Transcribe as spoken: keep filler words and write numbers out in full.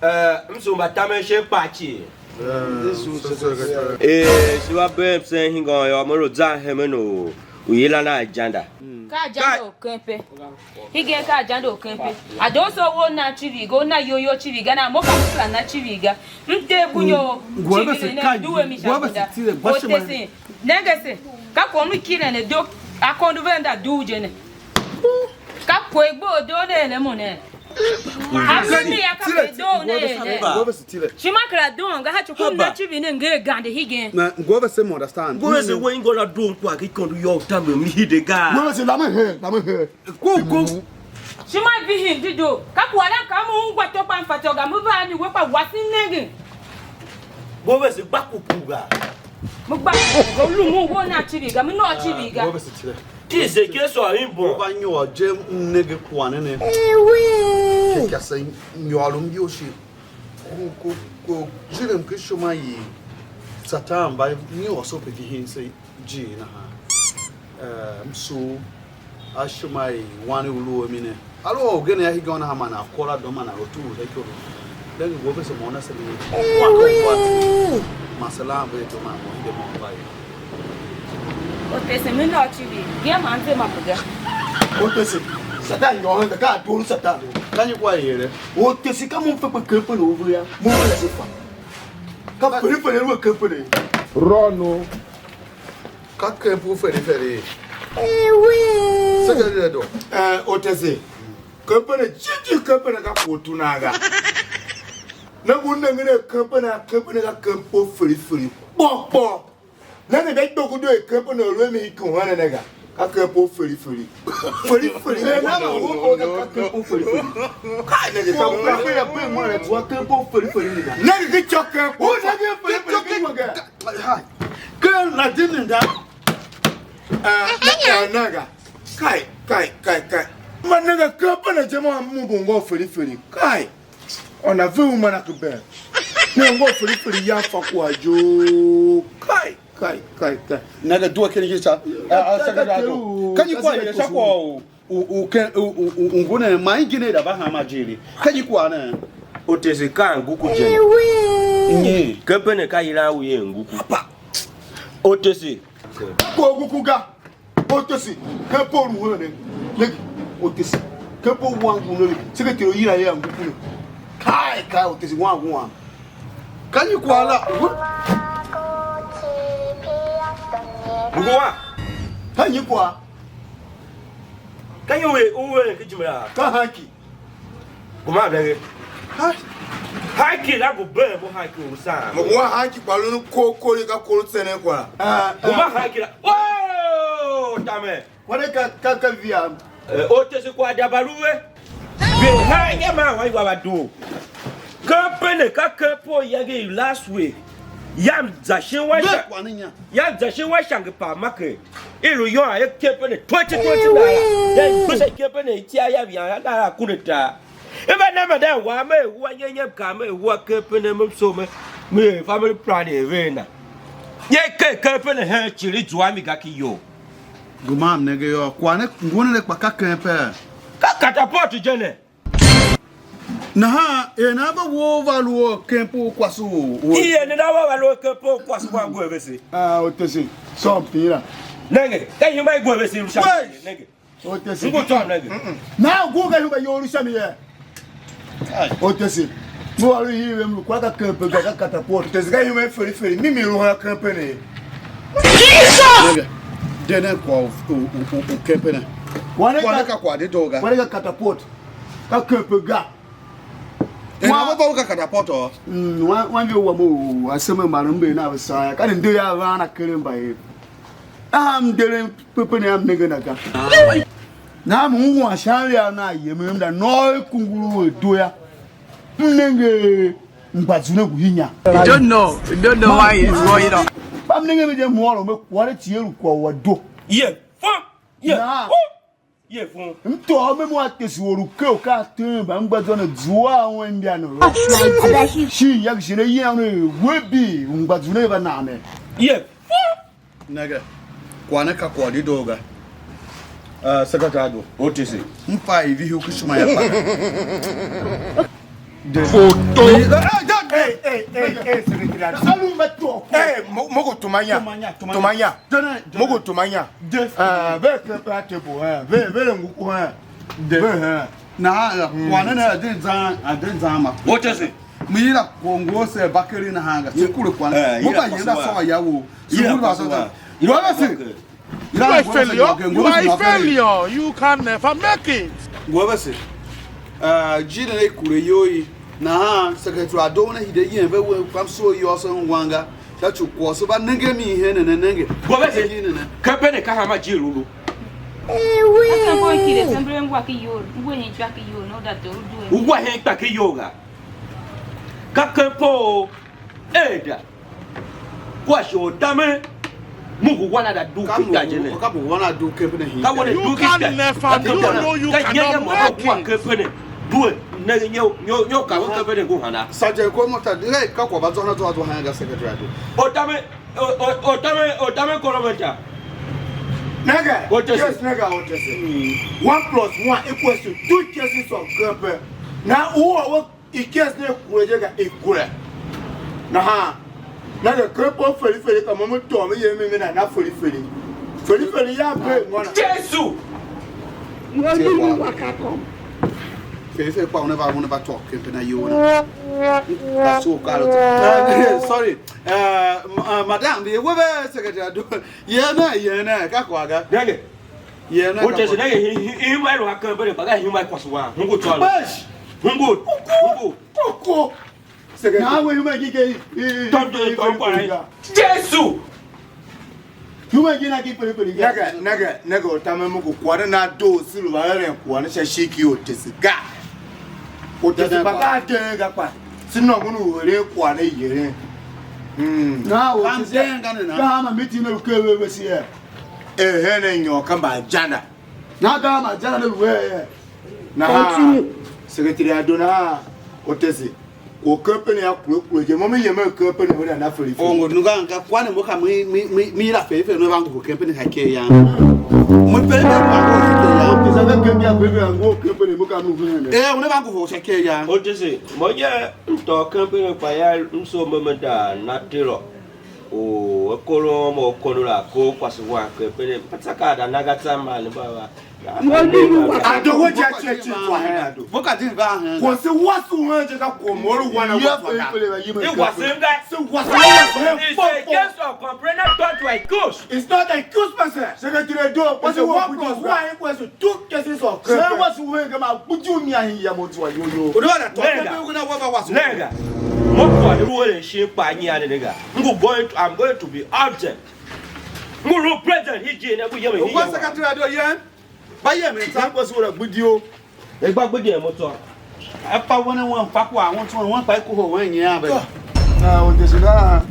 Eh, m sugh mbatamen shin kpaa cii. Eh, shi va bee msen hingôn yô, me lu zan hemen u, u yilan a ajanda. Ka ajanda u kempe. Hegen ka ajanda u kempe. A doo se u na civir ga, u na iyol you civir ga, na mo ka m kera na civir ga. M te bunyo civir ne, due mi sha gbenda. Otesen, nenge se, ka kwagh u kilen ne do, akondo venda dugh je ne. Ka kwagh gbe u doo ne eren mo ne. Amen mi ya ka pe doo ne eren. Ishima kera doo nga ha chukun na civir ne nge gande hegen. Na, ngwese mo understand. Ngwese we ingo la doo kwa ki kondo yo tambe mi hide ga. Ngwese la me he, la me he. Ku, ku. Ishima vihin di doo. Ka kwagh la ka mo ungwa to kpa mfa to ga, mo va mi we kpa wasin nenge. Ngwese gba ku ku ga. Mo gba ku ku ga, lu mo wo na civir ga, mo no civir ga. Ngwese tire. Ti se ke so a imbo. Ba nyôr je m nenge kwagh ne ne. Ke ka se nyôr m iyol shi. Ku, ku, ku, jirim ki ishima i Satan mba nyôr so pe vihin se ijir nahan. Eh, m sugh a ishima i wan u lu a mi ne. A lu a ugen a hegen nahan man a kôr a doo man a lu tugh sha ikoro. Then ngu vese mo na se mi. Wa ko wa. Ma se lam ve to man mo hide mo va ye. Otese mi nôô civir, gema anze ma pe ga. Otese, Satan nyôr hen, ka a doo Satan. Ka nyi kwa yere? Otese ka mo m fe pe kempe ne u ve ya, mo m la se fa. Ka fere fere lu a kempe ne. Run o. Ka kempe u fere fere. Ewe. Se ga le do. Eh, Otese. Kempe ne, jiji kempe ne ka ko tu na ga. Ne ngu nengen a kempe ne, a kempe ne ka kempe u fere fere. Kpô kpô. Nenge ga ikpoku doo i kempe ne lu a mi ikon ene ne ga. Ka kempe u feri feri. Feri feri. Eh, na ma wo o ga ka kempe u feri feri. Ka nenge ka u ka ya pe mo ne twa kempe u feri feri ni ga. Nenge ki chok kempe. U nenge feri feri ki mo ga. Ke na din ni da. Ah, na ya na ga. Kai, kai, kai, kai. Ma nenge kempe ne je mo mu bungo feri feri. Kai. Ona ve uma na ke ben. Ne ngo feri feri ya fa kwa jo. Kai, kai, kai, kai. Na ga dua ken yisa. A, a, sa ga do. Ka nyi kwa ye sa kwa u, u, u ken, u, u, u, u ngu ne ma ingi ne da ba ha ma jiri. Ka nyi kwa ne? Otese ka nguku je. Nyi? Kempe ne ka yilan u ye nguku. Papa. Otese. Ko nguku ga. Otesi, kempe u lu hen ne, nenge, Otesi, kempe u wan ngun ne, secretary u yila ye a ngu kune. Kai, kai, Otesi, wan ngu wan. Ka nyi kwagh la? Ngu wa? Ka nyi kwagh? Ka nyi u er, u er ken ijime a? Ka hanki. Kuma venge. Hai. Haki la ngu bee mo haki u saan. Mo wa haki kpa lu ko ko li ka ko lu tsenen kwa. Ah, ah. Kuma haki la. Oh, tame. Kwale ka, ka, ka via. Eh, o te si kwa da balu we. Ve ha ya ma wa wa ba do. Kempe ne ka kempe u yange last week. Yam za shin wa sha. Yam za shin wa shange pa market. I lu yô, a ye kempe ne twenty twenty naira. Ya i gbese kempe ne iti a ya via ya naira kune ta. I va na ma da wa me wa nye nye ka me wa kempe ne me so me, me family plan e ve na. Ye ke kempe ne hen chiri zua mi ga ki yo. Gumam nenge yô, kwagh ne ngun ne kpa ka kempe. Ka catapult je ne. Nahan er nan va woo va lu a kempe u kwase u, u I er ne na va va lu a kempe u kwase u a ngu a vese. Ah, Otesi, sôôm pin la. Nenge, ka ihuma i ngu a vese i lu sha. Wei! Nenge. Otesi. Ngu tôm nenge. Naa ngu ka ihuma i lu sha mi ye. Otesi. Mo a lu hii ve m lu kwa ka kempe ga ka catapult. Otesi ka ihuma i feri feri. Mimi lu ha kempe ne. Jesus! Nenge. De ne kwa u, u, u, u, u kempe ne. Kwa ne ka kwa de do ga. Kwa ne ka catapult. Ka kempe ga. Ena wa- bo bo ka catapult o. Mm, wan, wan je wa mo, aseme maren mbe na ve sa ya. Ka ne nde ya va na kere mba ye. A m dere pepe ne am nenge na ga. Na mu wan shan ya na ye me mda no kunguru e do ya. M nenge mba zune gu hinya. You don't know. You don't know why it's going on. Ba m nenge me je mo ro me kware tie ru kwa wa do. Ye. Fun. Ye. Nah. Woo. Ye fun. M tôô me mu a tese or u ke u ka a teen mba m gba zwa ne zua a un imbia ne lo. Shin ya shi ne yem ne we bi u ngba zune va na me. Ye. Nege. Kwagh ne ka kwagh dedoo ga. Ah, secretary do. O T C. M fa i vihi u Christmas ya pa. Foto. Hey, hey, hey, hey, secretary. Salu me to. Hey, mo, mo ko tumanya. Tumanya, tumanya. Tumanya. Mo ko tumanya. Yes. Ah, ve ke pa table, eh. Ve, ve le ngu ku, eh. Ve, eh. Na, kwa ne ne, a den zan, a den zan ma. What is it? Mi yila ko ngo se bakeri na hanga. Se kule kwa. Eh, mo ba yenda so ya wo. Se kule ba so. What is it? You are a failure. You are a failure. You can never make it. Ngwabase. Uh, jina ne kure yoi. Na secretary a doo ne hide yen ve we kam so yo so ngwanga. Sha chu ko so ba nenge mi hen ne nenge. Ngwabase. Kepene ka hama ji lulu. Asa ko kile sembre ngwa ki yo. Ngwe hen chwa ki yo no da to du. Ugwa hen kpa ki yo ga. Ka kepo. Eda. Kwa shi u tamen, mo ngu wan a da dugh ki ga je ne. Ka mo wan a dugh kempe ne hin. Ka wan a dugh ki ga. You can never, no, no, you cannot make it. Kwa kempe ne. Due, ne nyo, nyo, nyo ka wan kempe ne ngu hana. Sergeant Kwame ta dire ka kwa ba zwa na zwa zwa hanga secretary do. U tamen, u, u, u tamen, u tamen kilometer. Nega, yes, nega, what is it? One plus one equals to two cases of kempe. Now, who are we? Ikese ne kure je ga i kure. Nahan, nenge kempe feri feri ka mo m tôô me yem mi, me na na feri feri. Feri feri ya ve ngô na. Jesu! Mo di mi waka kom. Feri feri kpa una va, una va tôô kempe na yo na. Ka so ka lo. Eh, sorry. Eh, ma-, eh, madam, ye we ve secretary do. Ye na, ye na, ka kwa ga. Nenge. Ye na. Wote se nenge hi-, hi-, hima i lu a kembe ne, kpa ka hima i kwase wan. Hungu tsô. Besh! Hungu. Hungu. Koko. Secretary. Na we hima ki ke i, i, i, tom, tom, i, tom, i, kwa i, ya. Jesu! Hima ki na ki pere pere ya. Nenge, nenge, nenge u tamen mo ngu kwagh ne na doo, se lu va eren kwagh ne sha ishigh ki Otese ga. Otese kpa ka a deen ga kpa. Se nôngon u eren kwagh ne yeren. Mm. Na Otese. Ka a deen ga ne na. Ka hanma meeting ne lu ker ve vese ye. Er hen a nyôr ka mbaajanda. Nahan ga mbaajanda ne lu er ye. Nahan, secretary a doo nahan, Otese, kwagh u kempe ne a kure kure je. Mo me yem a kempe ne, we na na feri feri. Ongo nunga nga kwa ne mo ka mi, mi, mi, mi yila feri feri ne va ngu kempe ne ha ke ya. Mo feri feri va ngu ke ya. Otese, ga kempe ya feri feri ngu kempe ne mo ka mi hu ne. Eh, ne va ngu sha ke ya. Otese, mo ye m tôô kempe ne kpa ya m so me me da na tiro. U a kôrom u kondo la, a kor kwase wan ker benen, mba tsa kaa da na ga tsa man ne mba va. A do we je a cie cii kwa hen a do. Mo ka din va hen. Kwase wase u hen je ka kwagh mo lu wan a wase ga. I wasem ga. Se wase u hen. It's a case of complainant taught to accuse. It's not accuse person. Secretary do. Kwase one plus one equals to two cases of crime. Se wase u hen ga ma gbujumia hin ya mo zwa yo yo. U do na to. Nenga. Mo kwa de lu eren shin kpa nyian ne ga. M ngu going to, I'm going to be absent. M ngu lu present hijir ne, ngu yemen hijir. Wa secretary do yen. Ba yemen tsa ko sura gbidio. E gba gbidio mo tsô. A pa wen wen pa kwa wen tsô wen pa ku ho wen nyian be. Na o de sida.